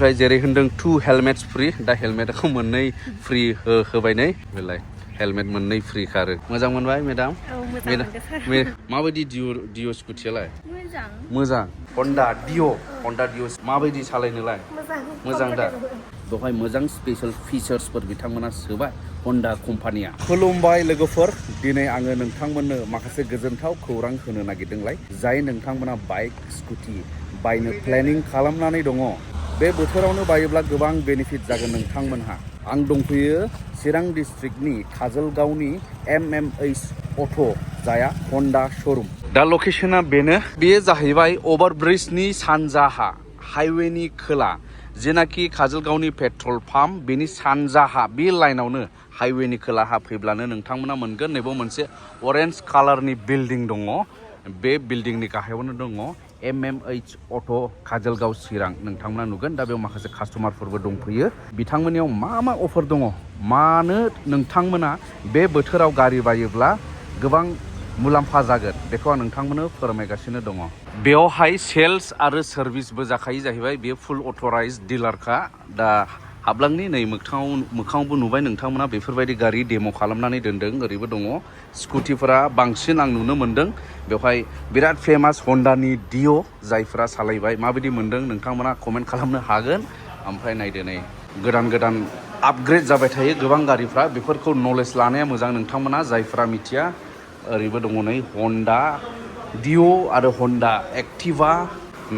ओमफ्राय जेरै होनदों 2 हेलमेट्स फ्रि दा हेलमेटखौ मोननै फ्रि होबाय नै बेलाय हेलमेट मोननै फ्रि खारो मोजां मोनबाय मेडाम माबायदि डिअ स्कुटियालाय मोजां हन्डा डिअ माबायदि सालायनोलाय मोजां दा बेवहाय मोजां स्पेशल फिचार्सफोर बिथांमोना सोबाय हन्डा कम्पानिया खुलुमबाय लोगोफोर दिनै आङो नोंथांमोननो माखासे गोजोनथाव खौरां होनो नागिरदोंलाय जाय नोंथांमोना बाइक स्कुटि बायनो प्लेनिं खालामनानै दङ बे बोथोरावनो बायोब्ला गोबां बेनिफिट जागोन नोंथांमोनहा आं दंफैयो चिरां डिस्ट्रिक्टनि काजलगावनि MMH अट' जाया हन्डा श'रुम दा लकेशना बेयो जाहैबाय अभारब्रिजनि सानजाहा हाइवेनि खोला जेनाखि काजलगावनि पेट्रल पाम्प बेनि सानजाहा बे लाइनावनो हाइवेनि खोलाहा फैब्लानो नोंथांमोना मोनगोन नैबे मोनसे अरेन्ज कालारनि बिल्डिं दङ बे बिल्डिंनि गाहायावनो दङ MMH अट' काजलगाव चिरां नोंथांमोना नुगोन दा बेयाव माखासे कास्टमारफोरबो दंफैयो बिथांमोननियाव मा अफार दङ मानो नोंथांमोना बे बोथोराव गारि बायोब्ला गोबां मुलाम्फा जागोन बेखौ आं नोंथांमोननो फोरमायगासिनो दङ बेयावहाय सेल्स आरो सार्भिसबो जाखायो जाहैबाय बेयो फुल अथराइज डिलारखा दा हाबलांनि नै मोखाङावबो नुबाय नोंथांमोना बेफोरबायदि गारि डेम' खालामनानै दोनदों ओरैबो दङ स्कुटिफोरा बांसिन आं नुनो मोनदों बेवहाय बिराद फेमास हन्डानि डिअ जायफोरा सालायबाय माबायदि मोनदों नोंथांमोना कमेन्ट खालामनो हागोन ओमफ्राय नायदो नै गोदान आपग्रेड जाबाय थायो गोबां गारिफ्रा बेफोरखौ नलेज लानाया मोजां नोंथांमोना जायफोरा मिथिया ओरैबो दङ नै हन्डा डिअ आरो हन्डा एक्टिभा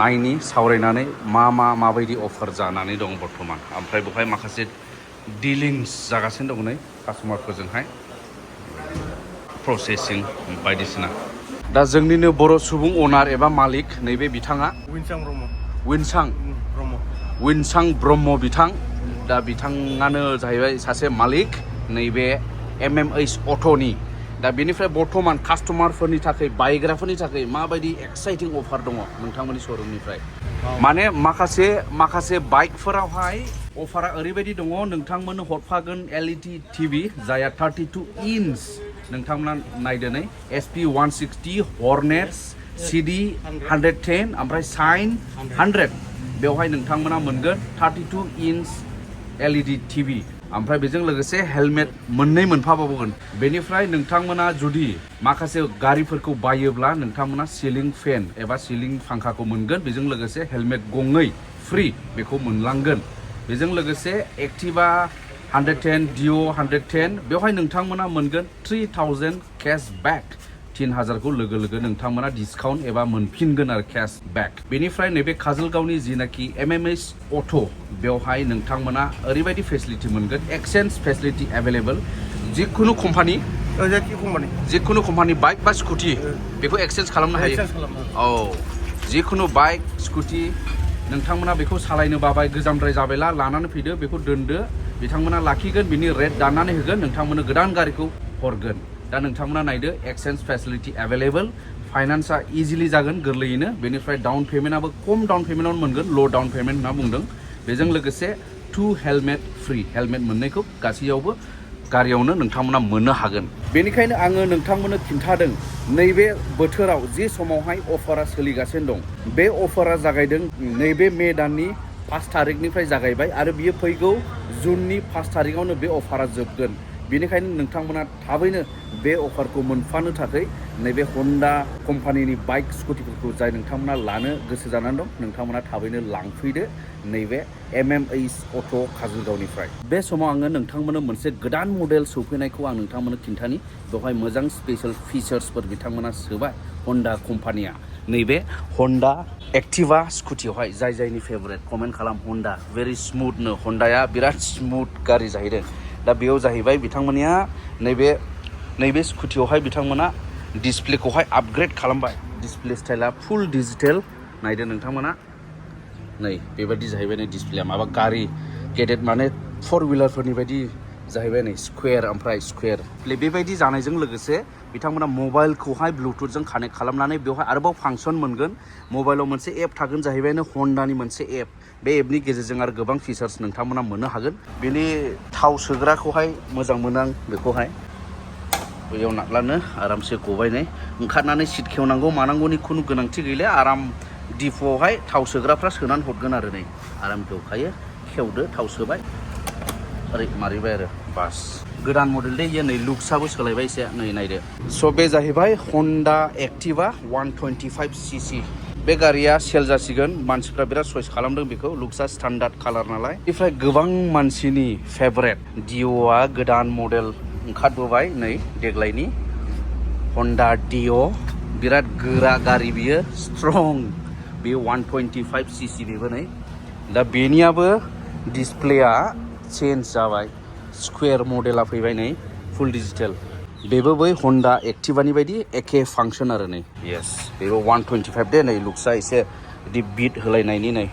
नायनि सावरायनानै माबायदि अफार जानानै दं बर्थमान ओमफ्राय बेवहाय माखासे डिलिंस जागासिनो दङ नै कास्टमारफोरजोंहाय प्रसेसिं बायदिसिना दा जोंनिनो बर' सुबुं अनार एबा मालिक नैबे बिथाङा विनसां ब्रह्म बिथां दा बिथाङानो जाहैबाय सासे मालिक नैबे MMH अट'नि दा बेनिफ्राय बर्थमान कास्टमारफोरनि थाखाय बायग्राफोरनि थाखाय माबायदि एक्साइटिं अफार दङ नोंथांमोननि श'रुमनिफ्राय माने माखासे बाइकफोरावहाय अफारा ओरैबायदि दङ नोंथांमोननो हरफागोन LED TV जाया 32 इन्च नोंथांमोना नायदो नै SP 160 Hornet CD 110 ओमफ्राय साइन 100 बेवहाय नोंथांमोना मोनगोन 32 इन्च LED TV ओमफ्राय बेजों लोगोसे हेलमेट मोननै मोनफाबावगोन बेनिफ्राय नोंथांमोना जुदि माखासे गारिफोरखौ बायोब्ला नोंथांमोना सिलिं फेन एबा सिलिं फांखाखौ मोनगोन बेजों लोगोसे हेलमेट गंनै फ्रि बेखौ मोनलांगोन बेजों लोगोसे एक्टिभा 110 डिअ 110 बेवहाय नोंथांमोना मोनगोन 3000 केशबेक 3000खौ लोगो नोंथांमोना डिसकाउन्ट एबा मोनफिनगोन आरो केशबेक बेनिफ्राय नैबे काजलगावनि जिनाखि MMH अट' बेवहाय नोंथांमोना ओरैबायदि फेसिलिटि मोनगोन एक्सचेन्ज फेसिलिटि एभेलेबल जिखुनु कम्पानि बाइक बा स्कुटि बेखौ एक्सचेन्ज खालामनो हायो औ जिखुनु बाइक स्कुटि नोंथांमोना बेखौ सालायनो बाबाय गोजामद्राय जाबायला लानानै फैदो बेखौ दोनदो बिथांमोना लाखिगोन बिनि रेट दाननानै होगोन नोंथांमोननो गोदान गारिखौ हरगोन दा नोंथांमोना नायदो एक्सचेन्ज फेसिलिटि एभेलेबल फाइनान्सआ इजिलि जागोन गोरलैयैनो बेनिफ्राय डाउन पेमेन्टआबो खम डाउन पेमेन्टआवनो मोनगोन ल' डाउन पेमेन्ट होनना बुंदों बेजों लोगोसे 2 हेलमेट फ्रि हेलमेट मोननैखौ गासैयावबो गारियावनो नोंथांमोना मोननो हागोन बेनिखायनो आङो नोंथांमोननो खिन्थादों नैबे बोथोराव जे समावहाय अफारा सोलिगासिनो दं बे अफारा जागायदों नैबे मे दाननि 5 थारिखनिफ्राय जागायबाय आरो बियो फैगौ जुननि 5 थारिखआवनो बे अफारा जोबगोन बेनिखायनो नोंथांमोना थाबैनो बे अफारखौ मोनफानो थाखाय नैबे हन्डा कम्पानिनि बाइक स्कुटिफोरखौ जाय नोंथांमोना लानो गोसो जानानै दं नोंथांमोना थाबैनो लांफैदो नैबे MMH अट' काजलगावनिफ्राय बे समाव आङो नोंथांमोननो मोनसे गोदान मडेल सौफैनायखौ आं नोंथांमोननो खिन्थानि बेवहाय मोजां स्पेशल फिचार्सफोर बिथांमोना सोबाय हन्डा कम्पानिया नैबे हन्डा एक्टिभा स्कुटियावहाय जायनि फेभरेट कमेन्ट खालाम हन्डा भेरि स्मुथनो हन्डाया बिराद स्मुथ गारि जाहैदों दा बेयाव जाहैबाय बिथांमोननिया नैबे स्कुटियावहाय बिथांमोना डिसप्लेखौहाय आपग्रेड खालामबाय डिसप्ले स्टाइला फुल डिजिटेल नायदो नोंथांमोना नै बेबायदि जाहैबाय नै डिसप्लेया माबा गारि गेदेद माने 4 व्हिलारफोरनि बायदि जाहैबाय नै स्कुवेर ओमफ्राय स्कुवेर बेबायदि जानायजों लोगोसे बिथांमोना मबाइलखौहाय ब्लुटुथजों कानेक्ट खालामनानै बेवहाय आरोबाव फांसन मोनगोन मबाइलाव मोनसे एप थागोन जाहैबायनो हन्डानि मोनसे एप बे एपनि गेजेरजों आरो गोबां फिचार्स नोंथांमोना मोननो हागोन बेनि थाव सोग्राखौहाय मोजां मोनो आं बेखौहाय बेयाव नाख्लानो आरामसे गबाय नै ओंखारनानै सिट खेवनांगौ मानांगौनि खुनु गोनांथि गैला आराम डिफुआवहाय थाव सोग्राफ्रा सोनानै हरगोन आरो नै आराम खेवखायो खेवदो थाव सोबाय ओरै मारिबाय आरो बास गोदान मडेल दे इयो नै लुक्सआबो सोलायबाय एसे नै नायदो स' बे जाहैबाय हन्डा एक्टिवा 125cc बे गारिया सेल जासिगोन मानसिफ्रा बिराद चइस खालामदों बेखौ लुक्सआ स्टान्डार्ड कालार नालाय बेनिफ्राय गोबां मानसिनि फेभरेट डिअ'आ गोदान मडेल ओंखारबोबाय नै देग्लायनि हन्डा डिअ' बिराद गोरा गारि बियो स्ट्रं बेयो 125cc बेबो नै दा बेनियाबो डिसप्लेया चेन्ज जाबाय स्कुवेर मडेला फैबाय नै फुल डिजिटेल बेबो बै हन्डा एक्टिभानि बायदि एखे फांसन आरो नै येस बेबो 125 दे नै लुक्सआ एसे बिदि बिट होलायनायनि नै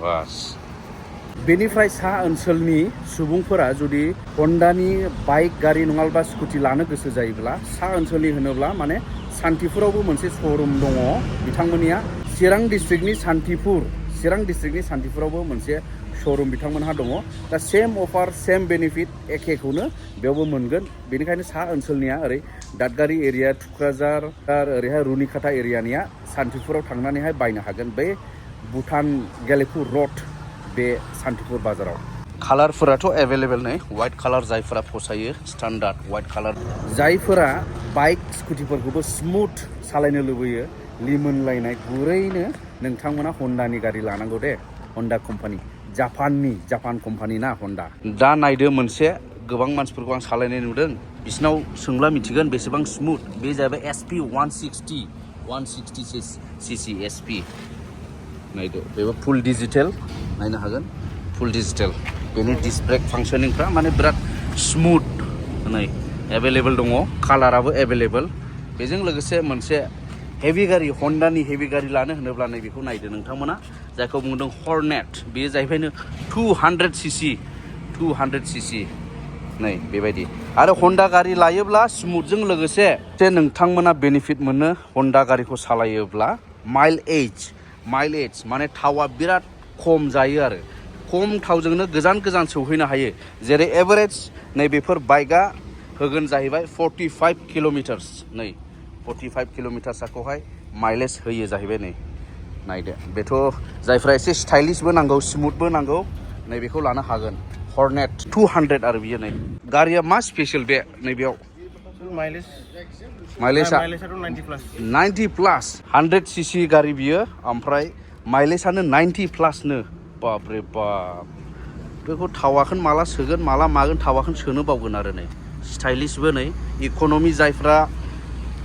बास बेनिफ्राय सा ओनसोलनि सुबुंफोरा जुदि हन्डानि बाइक गारि नङाब्ला स्कुटि लानो गोसो जायोब्ला सा ओनसोलनि होनोब्ला माने सान्तिपुरावबो मोनसे श'रुम दङ बिथांमोननिया चिरां डिस्ट्रिक्टनि सान्तिपुरावबो मोनसे श'रुम बिथांमोनहा दङ दा सेम अफार सेम बेनिफिट एखेखौनो बेयावबो मोनगोन बेनिखायनो सा ओनसोलनिया ओरै दादगारि एरिया थुक्राझार ओरैहाय रुनिकाटा एरियानिया सान्तिपुराव थांनानैहाय बायनो हागोन बे भुटान गेलेफु रड बे सान्तिपुर बाजाराव कालारफोराथ' एभेलेबेल नै वाइट कालार जायफोरा फसायो स्टान्डार्ड वाइट कालार जायफोरा बाइक स्कुटिफोरखौबो स्मुथ सालायनो लुबैयो लिमोनलायनाय गुरैनो नोंथांमोना हन्डानि गारि लानांगौ दे हन्डा कम्पानि जापान कम्पानि ना हन्डा दा नायदो मोनसे गोबां मानसिफोरखौ आं सालायनाय नुदों बिसिनाव सोंब्ला मिथिगोन बेसेबां स्मुथ बे जाहैबाय SP 160cc SP नायदो बेबो फुल डिजिटेल नायनो हागोन फुल डिजिटेल बेनि डिस्क ब्रेक फांसनिंफ्रा माने बिराद स्मुथ नै एभेलेबेल दङ कालाराबो एभेलेबेल बेजों लोगोसे मोनसे हेभि गारि हन्डानि हेभि गारि लानो होनोब्ला नै बेखौ नायदो नोंथांमोना जायखौ बुंदों हर्नेट बेयो जाहैबायनो 200cc नै बेबायदि आरो हन्डा गारि लायोब्ला स्मुथजों लोगोसे नोंथांमोना बेनिफिट मोनो हन्डा गारिखौ सालायोब्ला माइलेज माने थावा बिराद खम जायो आरो खम थावजोंनो गोजान सौहैनो हायो जेरै एभारेज नै बेफोर बाइकआ होगोन जाहैबाय 45 किल'मिटार्स नै 45 किल'मिटार्सखौहाय माइलेज होयो जाहैबाय नै नायदो बेथ' जायफ्रा एसे स्टाइलिशबो नांगौ स्मुथबो नांगौ नै बेखौ लानो हागोन हर्नेट 200 आरो बियो नै गारिया मा स्पेशल बे नैबेयाव माइलेजआ 90+ 100cc गारि बियो ओमफ्राय माइलेजआनो 90+ नो बापरे बाप बेखौ थावाखोन माला सोगोन माला मागोन थावाखोन सोनो बावगोन आरो नै स्टाइलिशबो नै इक'नमि जायफ्रा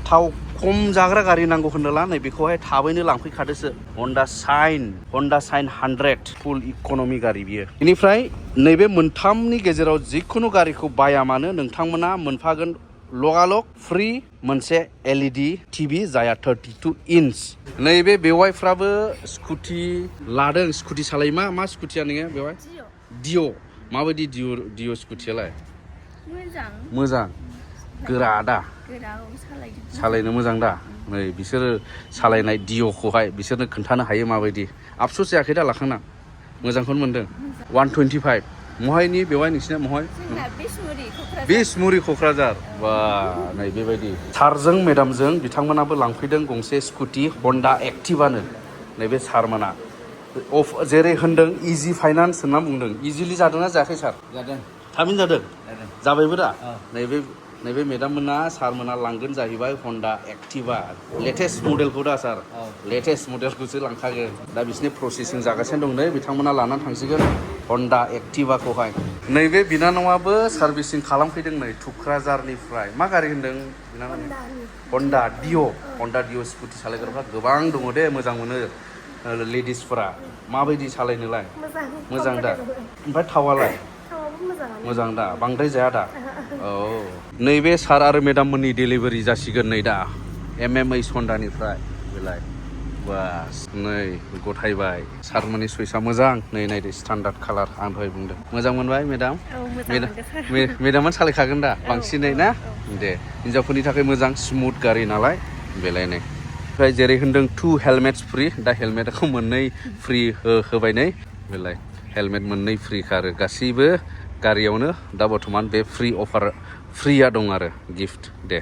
थाव खम जाग्रा गारि नांगौ होनोला नै बेखौहाय थाबैनो लांफैखादोसो हन्डा साइन 100 फुल इक'नमि गारि बियो बेनिफ्राय नैबे मोनथामनि गेजेराव जिखुनु गारिखौ बाया मानो नोंथांमोना मोनफागोन लगालग फ्रि मोनसे LED TV जाया 32 इन्च नैबे बेवाइफ्राबो स्कुटि लादों स्कुटि सालायो मा स्कुटिया नोङो बेवाइ डिअ माबायदि डिअ स्कुटियालाय मोजां गोरा दा सालायनो मोजां दा नै बिसोरो सालायनाय डिअखौहाय बिसोरनो खोन्थानो हायो माबायदि आफसोस जायाखै दा लाखांना मोजांखौनो मोनदों 125 महायनि बेवाइ नोंसिना महाय बिसमुरि क'क्राझार बा नै बेबायदि सारजों मेडामजों बिथांमोनाबो लांफैदों गंसे स्कुटि हन्डा एक्टिभानो नैबे सारमोना जेरै होनदों इजि फाइनान्स होनना बुंदों इजिलि जादोंना जायाखै सार जादों थाबैनो जादों जाबायबो दा नैबे मेडाममोना सारमोना लांगोन जाहैबाय हन्डा एक्टिभा लेटेस्ट मडेलखौ दा सार लेटेस्ट मडेलखौसो लांखागोन दा बिसिनि प्रसेसिं जागासिनो दं नै बिथांमोना लानानै थांसिगोन हन्डा एक्टिभाखौहाय नैबे बिनानावाबो सार्भिसिं खालामफैदों नै थुक्राझारनिफ्राय मा गारि होनदों बिनानाव हन्डा डिअ स्कुटि सालायग्राफ्रा गोबां दङ दे मोजां मोनो लेडिसफोरा माबायदि सालायनोलाय मोजां दा ओमफ्राय थावालाय मोजां दा बांद्राय जाया दा औ नैबे सार आरो मेडाम मोननि डेलिभारि जासिगोन नै दा MMH हन्डानिफ्राय बेलाय बास नै गथायबाय सारमोननि चइसआ मोजां नै नायदो स्टान्डार्ड कालार आं दहाय बुंदों मोजां मोनबाय मेडाम मेडामा सालायखागोन दा बांसिनै ना दे हिनजावफोरनि थाखाय मोजां स्मुथ गारि नालाय बेलाय नै ओमफ्राय जेरै होनदों 2 हेलमेट्स फ्रि दा हेलमेटखौ मोननै फ्रि होबाय नै बेलाय हेलमेट मोननै फ्रि खारो गासैबो गारियावनो दा बर्थमान बे फ्रि अफार फ्रिया दं आरो गिफ्ट दे